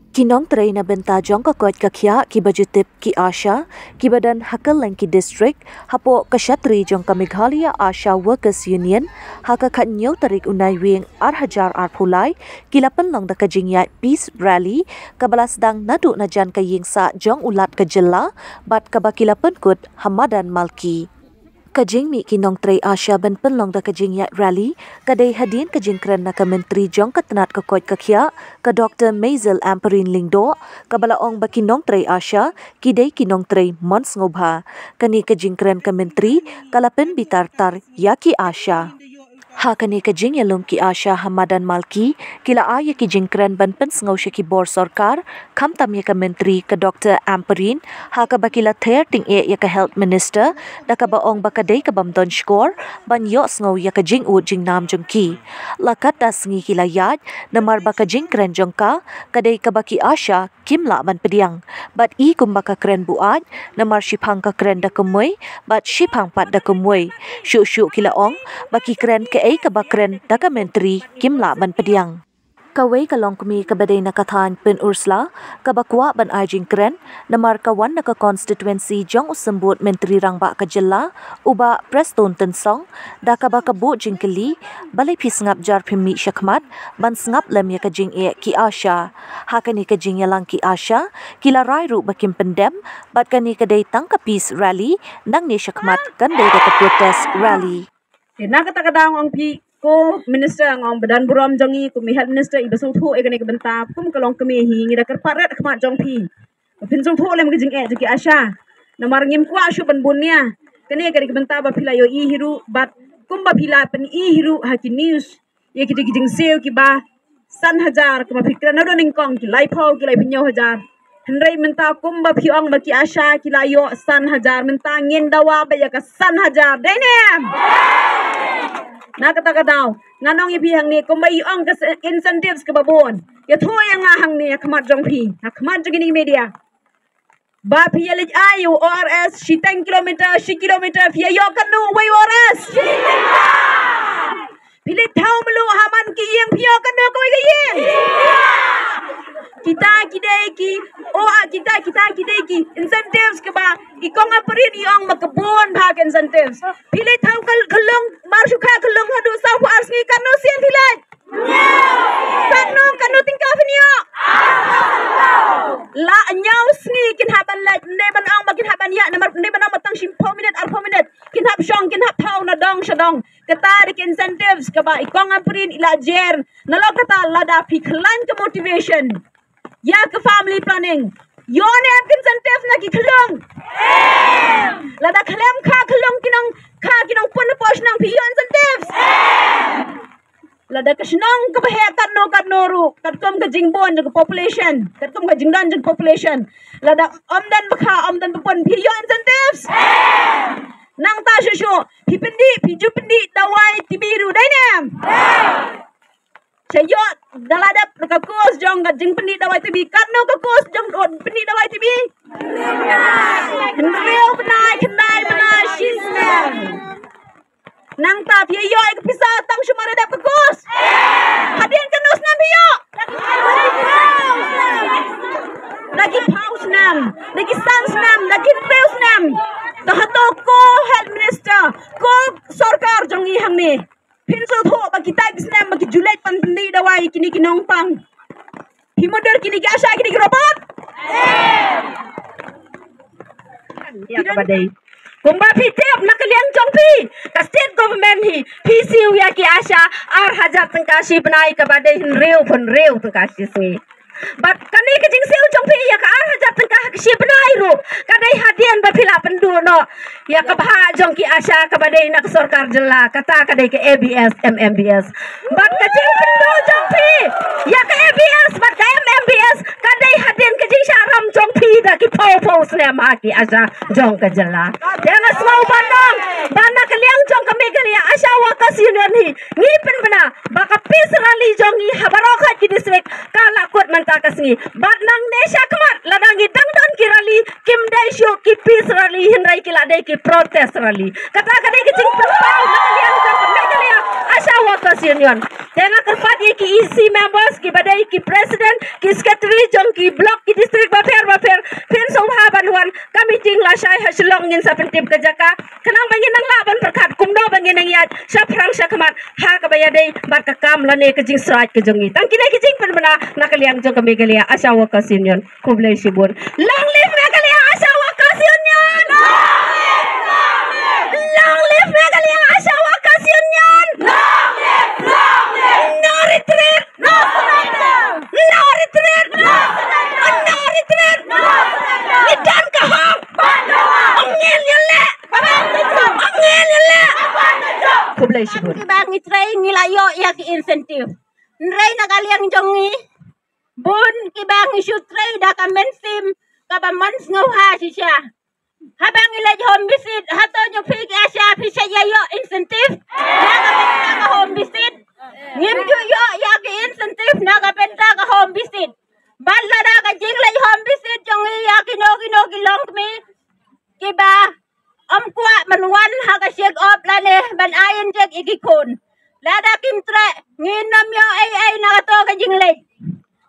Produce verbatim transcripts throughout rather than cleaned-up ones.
Ki nongtrei na bynta jong ka koit ka khiah kiba ju tip ki ASHA, kiba don ha kylleng ki district, hapoh ka shatri jong ka Meghalaya ASHA Workers Union, ha ka khathynñiew tarik u Naiwieng ar hajar arphew lai, ki la pynlong da ka jingïaid Peace Rally, kaba la sdang naduh na jan ka ïing sah jong u Lat ka jylla, bad kaba ki la pynkut ha Madan Malki. Ka jingmih ki nongtrei ASHA ban pynlong da ka jingïaid rally, ka dei hadien ka jingkren na ka Myntri jong ka tnat ka koit ka khiah, ka Doktor Maisel Ampareen Lyngdoh, kaba la ong ba ki nongtrei ASHA, ki dei ki nongtrei mon sngewbha. Kane ka jingkren ka Myntri, ka la pynbitar tar ïa ki ASHA. Ha kane ka jingïalum ki ASHA ha Madan Malki, ki la ai ïa ki jingkren ban pynsngew sha ki bor sorkar, khamtam ïa ka Myntri ka Doktor Ampareen, ha kaba ki la ther tyngeh ïa ka Health Minister, da kaba ong ba ka dei ka bym don shkor, ban ïohsngew ïa ka jingud jingnam jong ki. La katto sngi ki la ïaid, namar ba ka jingkren jong ka, ka dei kaba ki ASHA, kim lah ban pdiang. Bad i kumba ka kren buaid, namar shiphang ka kren da kumwei, bad shiphang pat da kumwei. Shuh shuh ki la ong, ba ki kren kaei kaba kren da ka Myntri, kim lah ban pdiang. Kawei ka longkmie kaba dei na ka thaiñ Pynursla, kaba kwah ban ai jingkren, namar ka wan na ka constituency jong u Symbud Myntri Rangbah ka jylla, u Bah Prestone Tynsong, da kaba ka buh jingkylli, balei phi sngap jar phim mih shakhmat, ban sngap lem ïa ka jingeh ki ASHA. Ha kane ka jingïalang ki ASHA, ki la rai ruh ba kim pyndem, bad kane ka dei tang ka peace rally, nangne shakhmat kan dei da ka protest rally. Te na kata ka daw nga ong phi, ko Minister nga ong ba don burom jong ngi, ko mi Health Minister iba sngewthuh ïa kane ka bynta, kum ka longkmie hi ngi da kyrpad rit khmat jong phi. Ba phin sngewthuh lem ka jingeh jong ki ASHA. Namar ngim kwah shuh ban bun nia. Kane ka dei ka bynta ba phi la ïohi hi ruh, bad kumba phi la pyni hi ruh ha ki news. Ïa kita ki jingsiew kiba san hajar, kumba phi kren naduh nyngkong ki laiphew, ki laiphew hynñiew hajar. Hynrei mynta kumba phi ong ba ki ASHA ki la ïoh san hajar, mynta ngin dawa beit ïa ka san hajar. Dei ne em? Na kata ka daw, ngan ong ïa phi hangne, kumba i ong ka se-, incentives kaba bun. Ïathuh ïa nga hangne, ha khmat jong phi, ha khmat jong kine ki media. Ba phi ïa leit ai u ORS shiteng kilometer, shi kilometer, phi ïa ïoh katno uwei u ORS? Phi leit thaw mluh ha man ki ïing, phi ïoh katno kawei ka ïing? Kita ki dei ki, o, ah, kita, kita ki dei ki incentives kiba i kong Ampareen i ong ma ka bun bha ka incentives. Phi leit thaw ka, ka long, mar shu kha ka long haduh saw phew ar sngi, katno sien phi leit? Katno, katno tyngka phin ïoh? La hynñiew sngi kin hap ban leit, ym dei ban ong ba kin hap ban ïaid, namar ym dei ban ong ba tang shiphew minit, arphew minit. Kin hap shong, kin hap thaw na dong sha dong. Kata dei ki incentives kaba i kong Ampareen i la jer. Nalor kata lada phi khlaiñ ka motivation ïa ka family planning, ïoh ne em ki incentive na ki khyllung? Lada khlem kha khyllung ki nongkha, ki nongpun hapoh shnong, phi ïoh incentives? Lada ka shnong kaba heh katno katno ruh, katkum ka jingbun jong ka population, katkum ka jingdon jong ka population, lada ym don ba kha, ym don ba pun, phi ïoh incentives? Nangta shuh shuh, phi pyndih, phi ju pyndih dawai T B ruh, dei ne em? Sha ïoh da la dep ka course jong ka jingpyndih dawai T B, katno ka course jong, oh, pyndih dawai T B? Hynriew bnai, khyndai bnai, shisnem. Nangta phi ïoh ïa ka pisa tang shu mar ïa dep ka course? Hadien katno snem phi ïoh? Da ki phew snem, da ki san snem, da ki hynriew snem. To hato ko health minister, ko sorkar jong ngi hangne, phin sngewthuh ba kita ki snem ba ki ju leit ban pyndih dawai kine ki nongpang? Phi mutdur kine ki ASHA, kine ki robot? Ïa kaba dei. Kumba phi tip na ka liang jong phi, ka state government hi, phi siew ïa ki ASHA ar hajar tyngka shi bnai, kaba dei hynriew, hynriew tyngka shi sngi. Bad kane ka jingsiew jong phi ïa ka ar hajar tyngka ha ka shi bnai ruh, ka dei hadien ba phi la pynduh noh ïa ka bhah jong ki ASHA kaba dei na ka sorkar jylla, kata ka dei ka A B S, M M B S. Bad ka jingpynduh jong phi ïa ka A B S bad ka M M B S, ka dei hadien ka jingshah ram jong phi da ki phew phew snem ha ki ASHA jong ka jylla. Te nga sngewbha ban ong ba na ka liang jong ka Meghalaya ASHA Workers Union hi, ngi pynbna ba ka peace rally jong ngi ha baroh khat ki district ka la kut mynta ka sngi. Bad nangne shakhmat lada ngi dang don ki rally, kim dei shuh ki peace rally, hynrei ki la dei ki protest rally. Kata ka dei ka jingpynpaw na ka liang jong ka Meghalaya ASHA Workers Union. Te nga kyrpad ïa ki E C members, ki ba dei ki president, ki secretary jong ki block, ki district bapher bapher, phin sngewbha ban wan ka meeting lashai ha Shillong, ngin sa pyntip ka jaka. Khnang ba ngin nang lah ban pyrkhat kumno ba ngin nang ïaid shaphrang shakhmat ha kaba ïadei bad ka kam lane ka jingsngewsih ka jong ngi. Tang kine ki jingpynbna na ka liang jong ka Meghalaya Asha Workers Union. Khublei shibun. Long live Meghalaya Asha Workers Union! Long live Meghalaya Asha Workers Union! No retreat! No retreat! No retreat! No retreat! Ngi don ka hok! Ong ngin ïaleh! Ong ngin ïaleh! Khublei shibun. Kiba ngi trei ngi la ïoh ïa ki incentive. Hynrei na ka liang jong ngi, bun kiba ngi shu trei da ka mynsiem kaba mon sngewbha shisha. Haba ngi leit home visit, hato jong phi ki ASHA phi shait ïa ïoh incentive na ka bynta ka home visit? Ngim ju ïoh ïa ki incentive na ka bynta ka home visit. Bad lada ka jingleit home visit jong ngi ïa kino kino ki longkmie kiba ym kwah ban wan ha ka check up lane ban ai injek ïa ki khun, lada kim treh ngin ym ïoh ei ei na kato ka jingleit.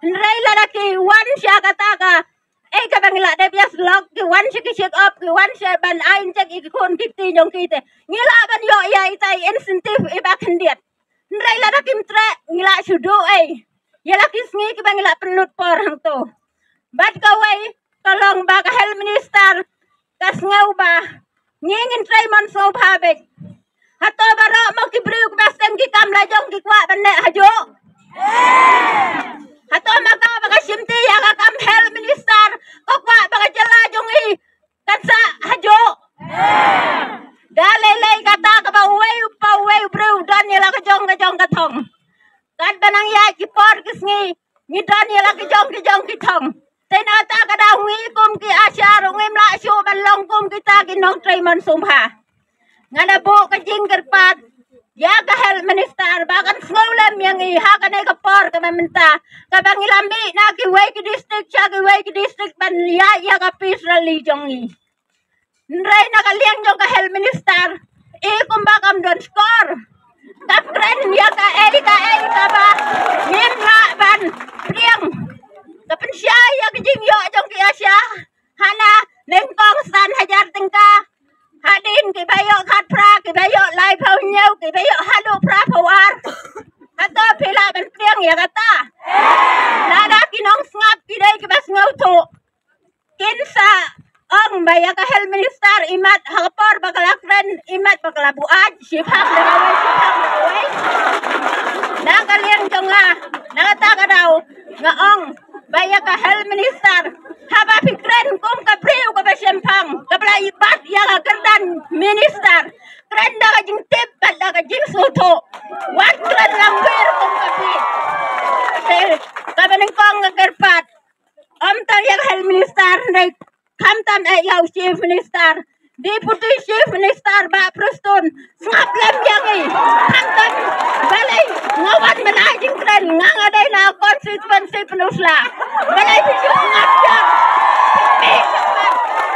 Hynrei lada ki wan sha kata ka, eh, kaba ngi la dep ïa slok, ki wan sha ki check up, ki wan sha ban ai injek ïa ki khun ki kti jong ki, te ngi lah ban ïoh ïa ita i incentive iba khyndiat. Hynrei lada kim treh ngi lah shu duh ei ïa la ki sngi kiba ngi la pynlut por hangto. Bad kawei ka long ba ka health minister ka sngew ba ngi ngin trei mon sngewbha beit. Hato baroh mo ki briew kiba seng ki kam la jong ki kwah ban leh hajuh? Hato ma ka ba ka shimti ïa ka kam health minister ka kwah ba ka jylla jong i kan sah hajuh? Da lei lei kata kaba uwei pa uwei u briew u don ïa la ka jong ka jong ka thong. Katba nang ïaid ki por ki sngi ngi don ïa la ki jong ki jong ki thong. Te na kata ka daw ngi kum ki ASHA ruh ngim lah shuh ban long kum kita ki nongtrei mon sngewbha. Nga da buh ka jingkyrpad ïa ka health minister ba kan sngewlem ïa ngi ha kane ka por kaba mynta, kaba ngi la mih na kiwei ki district sha kiwei ki district ban ïaid ïa ka peace rally jong ngi. Hynrei na ka liang jong ka health minister, i kumba kam don skor, kam kren ïa kaei kaei kaba ngim lah ban pdiang. Ka pynshai ïa ka jingïoh jong ki ASHA, hana nyngkong san hajar tyngka, hadien kiba ïoh khatphra, kiba ïoh laiphew hynñiew, kiba ïoh haduh phraphew ar. Hato phi lah ban pdiang ïa kata? Lada ki nongsngap ki dei kiba sngewthuh, kin sa ong ba ïa ka health minister imat ha ka por ba ka la kren imat ba ka la buaid, shipang da kawei, shipang da kawei. Na ka liang jong nga, na kata ka daw nga ong ba ïa ka health minister, haba phi kren kum ka briew kaba shemphang kaba la ibat ïa ka kyrdan minister, kren da ka jingtip bad da ka jingsngewthuh. Wat kren langwir kum ka briew. Te kaba nyngkong nga kyrpad, ym tang ïa ka health minister, hynrei khamtam eh ïa u chief minister, deputy chief minister Bah Prestone, sngap lem ïa ngi. Khamtam balei nga wan mynta jingkren, nga nga dei na constituency Pynursla. Balei phi shu sngap ïa ngi?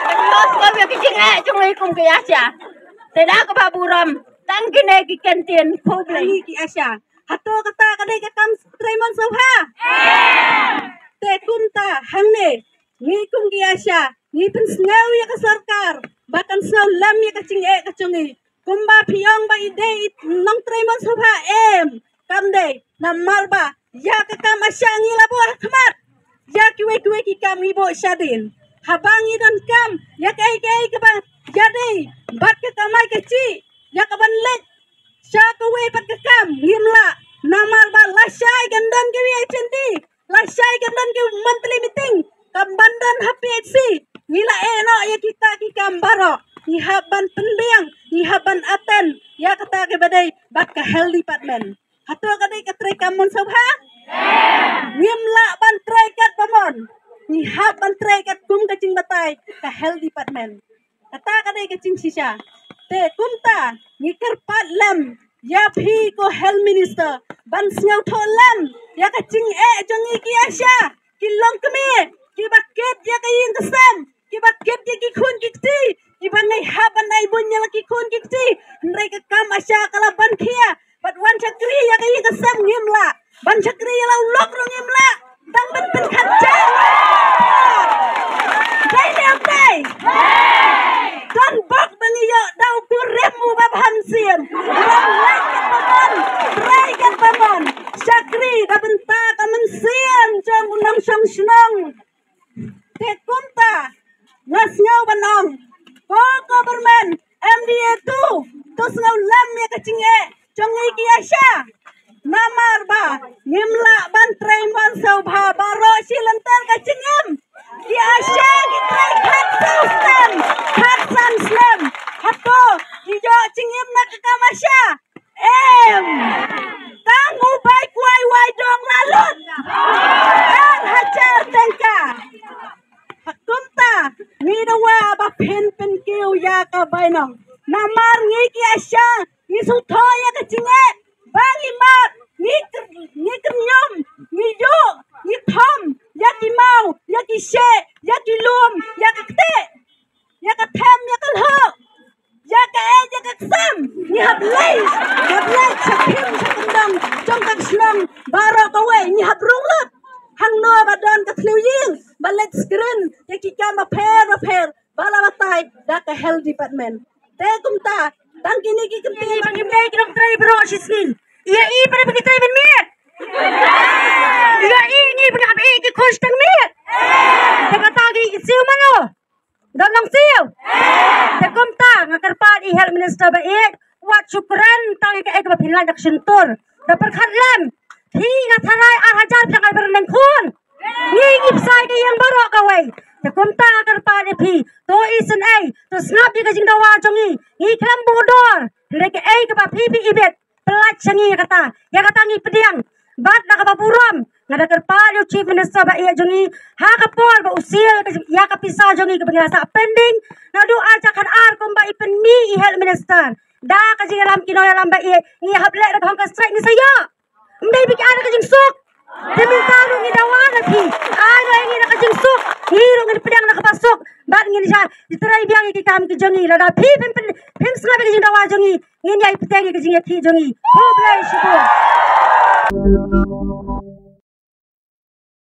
Phi sngap ïa ki jingeh jong ngi kum ki ASHA. Te da kaba burom, tang kine ki kyntien, khublei. Ki ASHA, hato kata ka dei ka kam trei mon sngewbha? Te kumta hangne ngi kum ki ASHA ngi pynsngew ïa ka sorkar ba kan sngew lem ïa ka jingeh ka jong ngi. Kumba phi ong ba i dei i nongtrei mon sngewbha, em, kam dei, namar ba ïa ka kam ASHA ngi la buh ha khmat, ïa kiwei kiwei ki kam ngi buh shadien. Haba ngi donkam ïa kaei kaei kaba ïadei bad ka kamai kajih, ïa kaban leit sha kawei pat ka kam, ngim lah, namar ba lashai kan don kiwei agency, lashai kan don ki monthly meeting, kaban don ha PHC. Ngi la ïeh noh ïa kita ki kam baroh. Ngi hap ban pynbiang, ngi hap ban attend ïa kata kaba dei bad ka health department. Hato ka dei ka trei kam mon sngewbha? Ngim lah ban trei katba mon. Ngi hap ban trei katkum ka jingbatai ka health department. Kata ka dei ka jingshisha. Te kumta ngi kyrpad lem ïa phi ko health minister ban sngewthuh lem ïa ka jingeh jong ngi ki ASHA, ki longkmie kiba kit ïa ka ïing ka sem, kiba kit ïa ki khun ki kti, kiba ngi hap ban ai bun ïa la ki khun ki kti. Hynrei ka kam ASHA ka la ban khia bad wan shakri ïa ka ïing ka sem Ngim lah ban shakri ïa la u lok ruh ngim lah. Tang ban pynkhadjer. Dei ne em dei? Don bok ba ngi ïoh da u kurim u Bah Mynsiem. Lam leit katba mon, trei katba mon. Shakri da bynta ka mynsiem jong u nongshong shnong. Te kumta nga sngew ban ong, ko government M D A tu, to sngew lem ïa ka jingeh jong ngi ki ASHA. Namar ba ngim lah ban trei mon sngewbha baroh shi lynter ka jingim. Ki ASHA ki trei khatsaw snem, khatsan snem. Hato ki ïoh jingim na ka kam ASHA? Em. Tang u bai kwai wai dong la lut ar hajar tyngka. Kumta ngi dawa ba phin pynkiew ïa ka bainong. Namar ngi ki ASHA ngi sngewthuh ïa ka jingeh ba ngi mad, ngi kr-, ngi kyrñom, ngi ïuh, ngi thom ïa ki maw, ïa ki sheh, ïa ki lum, ïa ka ktieh, ïa ka them, ïa ka lhuh, ïa ka eh, ïa ka ksam. Ngi hap leit, hap leit sha khim sha kyndong jong ka shnong baroh kawei. Ngi hap rung lut hangno ba don ka thliew ïing ba leit screen ïa ki kam bapher bapher ba la batai da ka health department. Te kumta tang kine ki kyntien ba ngim dei ki nongtrei baroh shisngi. Ïa i para ba ngi trei ban miet. Ïa i ngi ba ngi hap i ki khun tang miet. Te kata ki siew mano? Don long siew. Te kumta nga kyrpad ïa i health minister ba ïeit, wat shu kren tang ïa kaei kaba phin lait da ka shyntur. Da pyrkhat lem. Phi nga tharai ar hajar phi dang ai ba ryndeng khun. Ngi ngi pynshai ka ïing baroh kawei. Te kumta nga kyrpad ïa phi, to isynei, to sngap ïa ka jingdawa jong ngi. Ngi khlem buh dor. Hynrei kaei kaba phi phi ibit, pyllait sha ngi ïa kata. Ïa kata ngi pdiang. Bad da kaba burom nga da kyrpad ïa u Chief Minister ba ïeit jong ngi, ha ka por ba u siew ïa ka pisa jong ngi kaba ngi la sah pending naduh ar hajar khatar kumba i pynmih i Health Minister. Da ka jingïalam ki nongïalam ba ïeit, ngi hap leh da ka hunger strike ngi sa ïoh. Ym dei ba ki ai da ka jingsuk. Te mynta ruh ngi dawa na phi, ai da ngi da ka jingsuk. Ngi ruh ngin pdiang da kaba suk. Bad ngin ïa trei biang ïa ki kam ki jong ngi. Lada phi phim pyn-, phim sngap ïa ka jingdawa jong ngi, ngin ïai bteng ïa ka jingïakhih jong ngi. Khublei shibun.